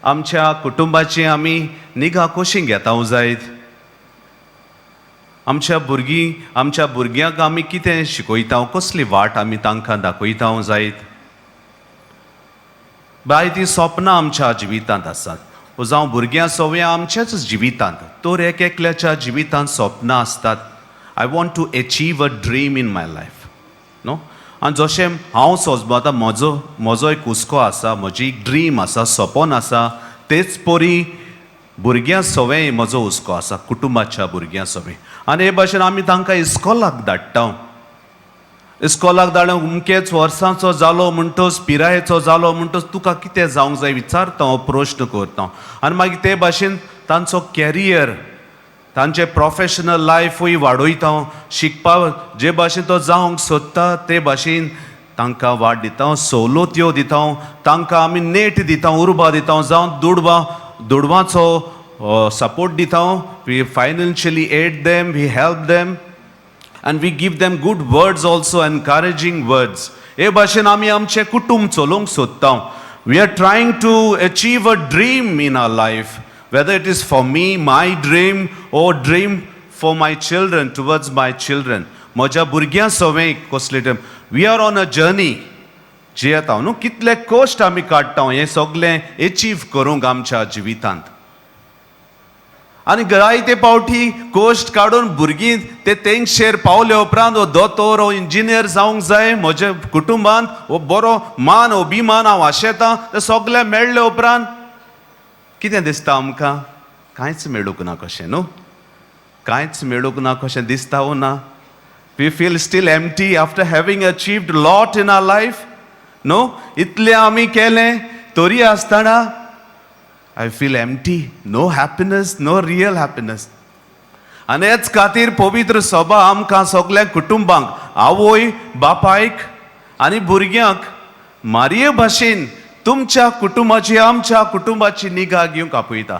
आमच्या कुटुंबाची आमी निगा कशी घेता जायत? आमच्या भुरगीं, आमच्या भुरग्यांक आमी कितें शिकयता? कसली वाट आमी तांकां दाखयता जायत? बाय, ती सपनां आमच्या जिवितांत आसात, जावं भुरग्यां सवळ्या आमच्याच जिवितांत, तर एक एकल्याच्या जिवितांत सपनां आसतात. I want to achieve a dream in my life, न्हू? आनी जशें हांव सोजमता, म्हजो एक हुस्को आसा, म्हजी एक ड्रीम आसा, सपन आसा, तेच परी भुरग्यां सवें म्हजो हुस्को आसा, कुटुंबाच्या भुरग्यां सवें. आनी हे भाशेन आमी तांकां इस्कोलाक धाडटा. इस्कोलाक धाडून अमकेच वर्सांचो जालो म्हणटच, पिरायेचो जालो म्हणटच, तुका कितें जावंक जाय विचारता हांव, प्रश्न करता. आनी मागीर ते भाशेन तांचो कॅरियर, तांचें प्रोफेशनल लायफूय वाडयता. शिकपाक जे भाशेन तो जावंक सोदता, ते भाशेन तांकां वाट दिता, सवलत्यो दिता, तांकां आमी नेट दिता, उर्बा दिता, जावं दुडवांचो सपोर्ट दिता. We financially aid them, we help them and we give them good words also, encouraging words. हे भाशेन आमी आमचें कुटुंब चलोवंक सोदता. We are trying to achieve a dream in our life, whether it is for me, my dream, or dream for my children, towards my children. म्हज्या भुरग्यां सवें कसले dream. We are on a journey. जियेता न्हू? कितले कश्ट आमी काडटा हें सगळें एचीव करूंक आमच्या जिवितांत. आनी जायते पावटी कश्ट काडून भुरगीं ते तेंगशेर पावले उपरांत, हो दोतोर, हो इंजिनियर जावंक जाय म्हज्या कुटुंबांत, हो बरो मान अभिमान हांव आशेतां, ते सगळें मेळ्ळे उपरांत कितें दिसता आमकां? कांयच मेळूंक ना कशें, न्हू? कांयच मेळूंक ना कशें दिसता वो ना? We feel still empty after having achieved lot in our life, no? इतलें आमी केलें तरी आसतना I feel empty, no happiness, no real happiness. आनी हेच खातीर पवित्र सभा आमकां सगल्या कुटुंबांक, आवय बापायक आनी भुरग्यांक मारये भाशेन तुमच्या कुटुंबाची, आमच्या कुटुंबाची निगा घेवंक आपयता.